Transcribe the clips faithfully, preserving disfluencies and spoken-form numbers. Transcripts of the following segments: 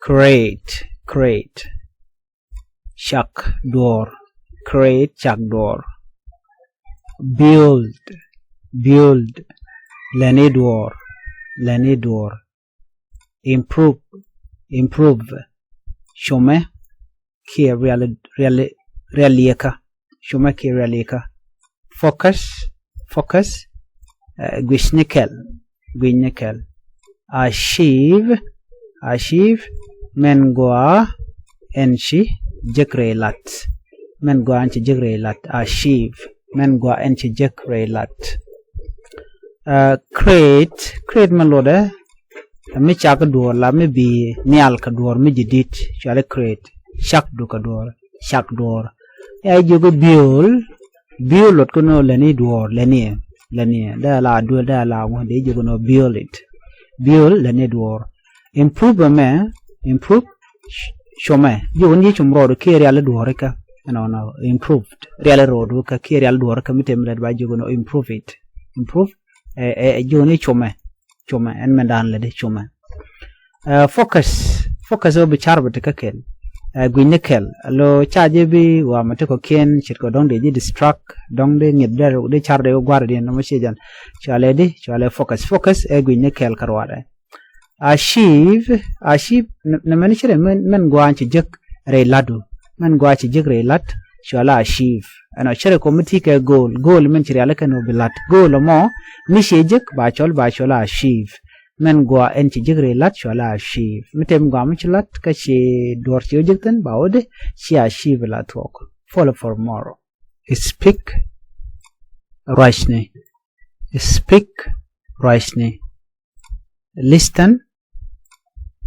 Create, create. Cak duɔ̱ɔ̱r. Create, cak duɔ̱ɔ̱r. Build, build. Lätni duɔ̱ɔ̱r, lätni duɔ̱ɔ̱r. Improve, improve. Comɛ kiɛ riali, riali, rialikä. Comɛ kiɛ rialikä. Focus, focus. Guic ni kɛl, guic ni kɛl. Achieve, achieve. Min gɔaa in ci jek rɛy lat. Min gɔaa in ci jek rɛy lat. Achieve. Min gɔaa in ci jek rɛy lat. Create, create mi luɔtdɛ mi cak duɔ̱ɔ̱r la mi bi nhial kɛ duɔ̱ɔ̱r mi jadid, cuali create. Cak du kɛ duɔ̱ɔ̱r, cak duɔ̱ɔ̱r. Ɛ jiök i̱ build, build luɔt kɛ nɔ lätni duɔ̱ɔ̱r, lätni, lätni. Dee la duel, dee la ŋuɔ̱n, dee jiök kɛ nɔ build it. Build lätni duɔ̱ɔ̱r. Improve ɛmɛ, improve. Comɛ, jiök ni ji̱ com rɔɔdu kiɛ riali duɔ̱ɔ̱r ikä. Ɛnɔnɔ, improved. Riali rɔɔdu ikä kiɛ riali duɔ̱ɔ̱r ikä, mi tëë mi lät ba jiök ni improve it. Improve, ɛ, ɛ, jiök ni comɛ. Comɛ, ɛn mɛn daan lätdi comɛ. Focus, focus ɔ bi car bɛ ti kä kɛl. Guic ni kɛl. Lo ca jɛ bi wa mɛ ti kɔ̱kiɛn ce̱tkɛ dɔ̱ŋ dee ji̱ distract, dɔ̱ŋ dee ŋi̱th dee car dee gua̱r diɛn nɔmɔ ciɛ jɛn. Cualɛ di, cualɛ focus. Focus ɛ guic ni kɛl kä ruaadɛ. Achieve, achieve, nɛ mɛn ci rɛ min gɔaa ci jek rɛy latdu. Min gɔaa ci jek rɛy lat, cualɛ achieve. Ɛnɔ ci rɛ kɔ mi ti kɛ goal, goal min ci riali kɛn wä bi lat. Goal mɔ mi ci jek ba cɔl, ba cɔl achieve. Min gɔaa ɛn ci jek rɛy lat, cualɛ achieve. Mi tɛm gɔaa mi ci lat kä ci duɔ̱ɔ̱r ci wä jek thin ba wä di, ci achieve la thuɔk. Follow for more. Speak, ruacni. Speak, ruacni. Listen,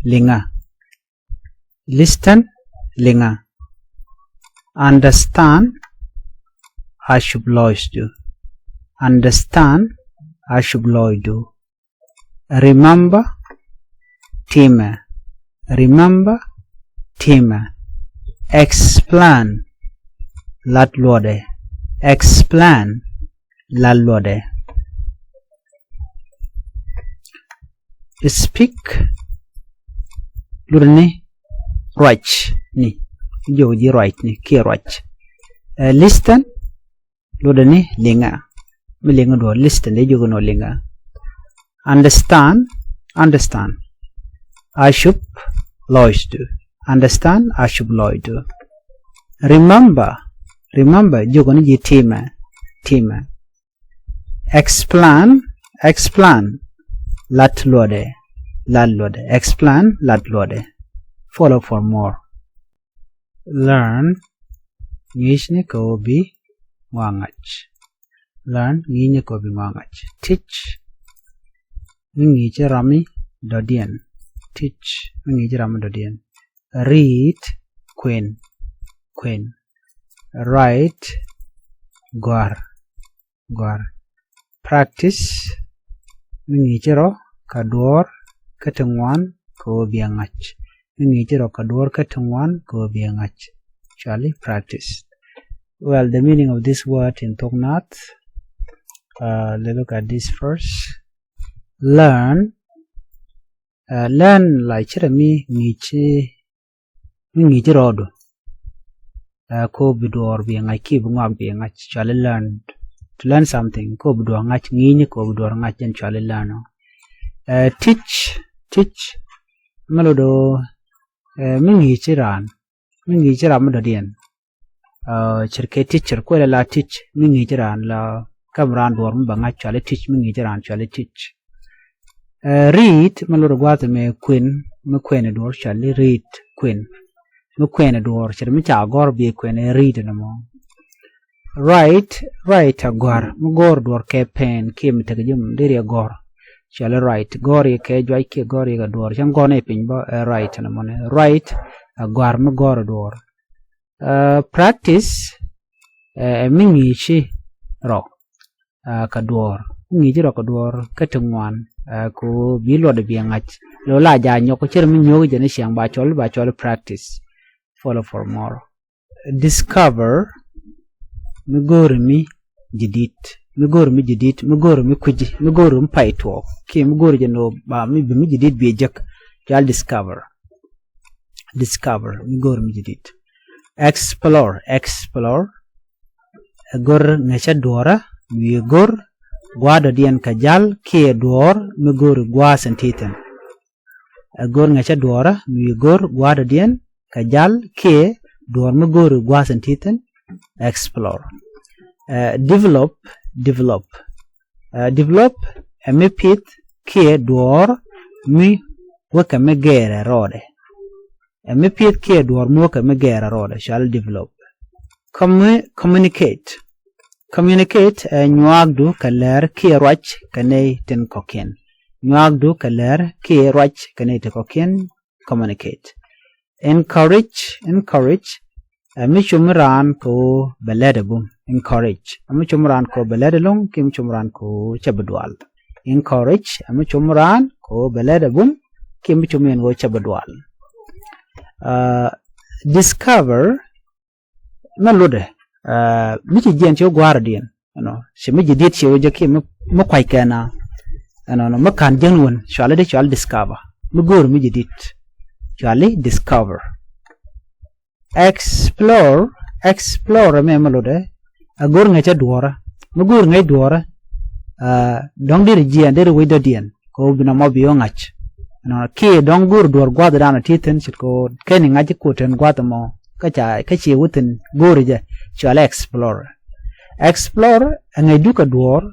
liŋa. Listen, liŋa. Understand, acub lɔcdu. Understand, acub lɔcdu. Remember, timɛ. Remember, timɛ. Explain, lat luɔtdɛ. Explain, lat luɔtdɛ. Speak, luɔtdɛ ni ruacni. Jiök ji̱ ruacni kiɛ ruac. Listen, luɔtdɛ ni liŋa. Mi liŋa duɔ̱ɔ̱r, listen dee jiök ni liŋa. Understand, understand. Acub lɔcdu. Understand, acub lɔcdu. Remember, remember, jiök ni ji̱ timɛ, timɛ. Explain, explain. Lat luɔtdɛ, lat luɔtdɛ. Explain, lat luɔtdɛ. Follow for more. Learn, ŋi̱i̱cni kɛ ɣöö bi ŋɔak ŋa̱c. Learn, ŋi̱i̱cni kɛ ɣöö bi ŋɔak ŋa̱c. Teach, mi ŋi̱i̱ci rami dɔ̱diɛn. Teach, mi ŋi̱i̱ci rami dɔ̱diɛn. Read, kuën, kuën. Write, gɔ̱a̱r, gɔ̱a̱r. Practice, mi ŋi̱i̱ci rɔ kɛ duɔ̱ɔ̱r kä ti ŋuan kɛ ɣöö biɛ ŋa̱c. Mi ŋi̱i̱ci rɔ kɛ duɔ̱ɔ̱r kä ti ŋuan kɛ ɣöö biɛ ŋa̱c. Cuali practice. Well, the meaning of this word in Thok Naath, uh, let's look at this first. Learn, uh, learn la ci rɛ mi ŋi̱i̱ci mi ŋi̱i̱ci rɔɔdu. Ɛ, ko bi duɔɔr bi ŋa̱c kiɛ bi ŋɔak bi ŋa̱c, cuali learn. To learn something, ko bi duɔɔr ŋa̱c, ŋi̱i̱cni ko bi duɔɔr ŋa̱c, jɛn cuali learn. Ɛ, teach, teach, mi lot ɣöö, ɛ, mi ŋi̱i̱ci raan, mi ŋi̱i̱ci raan mi dɔ̱diɛn. Ɛ, ce̱tkɛ teacher, kuɛ la la teach, mi ŋi̱i̱ci raan la, kä mi raan duɔɔr mi bɛ ŋa̱c, cuali teach, mi ŋi̱i̱ci raan cuali teach. Ɛ, read, mi lot ɣöö gua̱a̱th mɛ kuën, mi kuën ɛ duɔɔr cuali read, kuën. Mi kuën ɛ duɔɔr, ce̱t mi ca gɔ̱r bi kuën ɛ read ni mɔ. Write, write a gɔ̱a̱r, mi gɔ̱r duɔɔr kɛ pen, kiɛ mi tekɛ ji̱ mi deri a gɔ̱r. Cuali write, gɔ̱r yɛ kɛ juac kiɛ gɔ̱r yɛ kɛ duɔɔr, cäŋ gɔ̱r ni piny bä, ɛ, write ni mɔ ni. Write a gɔ̱a̱r, mi gɔ̱r duɔɔr. Ɛ, practice, ɛ, mi ŋi̱i̱ci rɔ, ɛ, kɛ duɔɔr. Mi ŋi̱i̱ci rɔ kɛ duɔɔr kä ti ŋuan, ɛ, ko bi luɔt bi ŋa̱c. Lo la ja nyɔk, cɛ rɛ mi nyɔk jɛ ni ciaŋ ba cɔl, ba cɔl practice. Follow for more. Discover, mi go̱o̱ri mi jadid. Mi go̱o̱ri mi jadid, mi go̱o̱ri mi kui̱ci, mi go̱o̱ri mi pay tuɔɔk. Kiɛ mi go̱o̱ri jɛ ni ɣöö ba mi bi mi jadid bi jek. Cual discover. Discover, mi go̱o̱r mi jadid. Explore, explore. Ɛ go̱r ŋäcä duɔ̱ɔ̱rä mi wi̱i̱ go̱r gua̱a̱r dɔ̱diɛn kɛ jal kiɛ duɔ̱ɔ̱r mi go̱o̱r gua̱a̱th in ti thi̱n. Ɛ go̱r ŋäcä duɔ̱ɔ̱rä mi wi̱i̱ go̱r gua̱a̱r dɔ̱diɛn kɛ jal kiɛ duɔ̱ɔ̱r mi go̱o̱r gua̱a̱th in ti thi̱n. Explore. Ɛ develop, develop. Ɛ develop ɛ mi pith kiɛ duɔ̱ɔ̱r mi wekɛ mi gɛɛrɛ rɔɔdɛ. Ɛ mi pith kiɛ duɔ̱ɔ̱r mi wekɛ mi gɛɛrɛ rɔɔdɛ cɔal develop. Commu-, communicate. Communicate ɛ nyuaakdu kɛ lɛr kiɛ ruac kɛ nɛy tin kɔ̱kiɛn. Nyuaakdu kɛ lɛr kiɛ ruac kɛ nɛy tin kɔ̱kiɛn. Communicate. Encourage, encourage. Ɛ mi cum raan kɛ ɣöö bɛ lɛt ɛ bum. Encourage ɛ mi cum raan kɛ ɣöö bɛ lɛt ɛ lo̱ŋ kiɛ mi cum raan kɛ ɣöö cɛ bi dual. Encourage ɛ mi cum raan kɛ ɣöö bɛ lɛt ɛ bum kiɛ mi cum yɛn ɣöö cɛ bi dual. Ɛ discover mɛ lotdɛ, ɛ mi ci jiɛn ci wä gua̱a̱r diɛn, ɛnɔ ci mi jadid ci wä jɛ kiɛ mi kuac kɛn a, ɛnɔ mi ka̱n jiɛn wän cɔali di cɔali discover. Mi go̱o̱r mi jadid cɔali discover. Explore, explore mɛ mɛ lotdɛ ɛ go̱o̱r ŋäcä duɔ̱ɔ̱rä. Mi go̱o̱r ŋäc duɔ̱ɔ̱rä, ɛ dɔ̱ŋ deri jiɛn deri wec dɔ̱diɛn kɛ ɣöö bi nɔmɔ bi wä ŋa̱c. Ɛnɔ kiɛ dɔ̱ŋ go̱o̱r duɔ̱ɔ̱r gua̱a̱th dan a ti thi̱n ce̱t kɛ ɣöö kɛn i̱ ŋa̱c i̱ kuɔt ten gua̱a̱th ɛmɔ kä ca kä ciɛ wä thi̱n go̱o̱r jɛ. Cɔalɛ explore. Explore ɛ ŋäcdu kɛ duɔ̱ɔ̱r,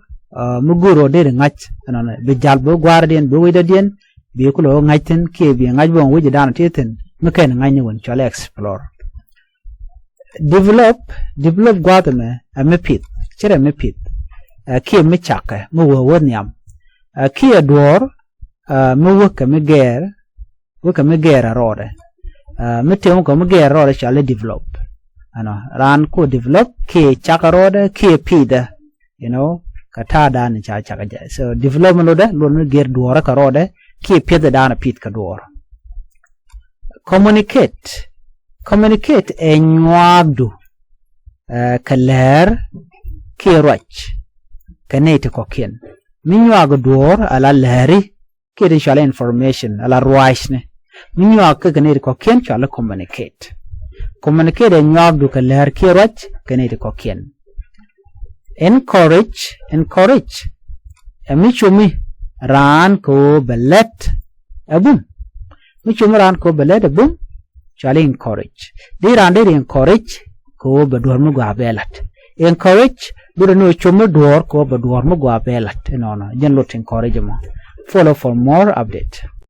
ɛ mi go̱o̱r ɣöö deri ŋa̱c. Ɛnɔ bi jal bi wä gua̱a̱r diɛn bi wä wec dɔ̱diɛn bi kulɛ wä ŋa̱c thi̱n kiɛ bi ŋa̱c bi wä wec dan a ti thi̱n mi kɛn i̱ ŋa̱c ni wän cɔalɛ explore. Develop, develop gua̱a̱th ɛmɛ ɛ mi pith, ce̱t ɛ mi pith. Ɛ kiɛ mi cakɛ mi wä wä nhiam. Ɛ kiɛ duɔ̱ɔ̱r, ɛ mi wäkɛ mi gɛɛr, wäkɛ mi gɛɛr ɛ rɔɔdɛ. Ɛ mi tëë wäkɛ mi gɛɛr ɛ rɔɔdɛ cɔalɛ develop. Ɛnɔ raan ku develop kiɛ cakɛ rɔɔdɛ kiɛ pithɛ. You know, kɛ ta̱a̱ dan ca cakɛ jɛ. So develop mi lotdɛ lot mi gɛɛr duɔ̱ɔ̱rä kɛ rɔɔdɛ kiɛ pithɛ dan pith kɛ duɔ̱ɔ̱r. Communicate. Communicate ɛ nyuaakdu, ɛ kɛ lɛr kiɛ ruac kɛ nɛy ti kɔ̱kiɛn. Mi nyuaak duɔ̱ɔ̱r ala lɛri kiɛ ti cɔalɛ information ala ruacni. Mi nyuaak kɛ kɛ nɛy ti kɔ̱kiɛn cɔalɛ communicate. Communicate ɛ nyuaakdu kɛ lɛr kiɛ ruac kɛ nɛy ti kɔ̱kiɛn. Encourage, encourage ɛ mi cumi raan kɛ ɣöö bɛ lɛt ɛ bum. Mi cumi raan kɛ ɣöö bɛ lɛt ɛ bum cɔalɛ encourage. Di raan deri encourage kɛ ɣöö bɛ duɔ̱ɔ̱r mi gɔaa bɛ la̱t. Encourage lotdɛ ni ɣöö cumi duɔ̱ɔ̱r kɛ ɣöö bɛ duɔ̱ɔ̱r mi gɔaa bɛ la̱t. Inɔnɔ jɛn lot encourage ɛmɔ. Follow for more update.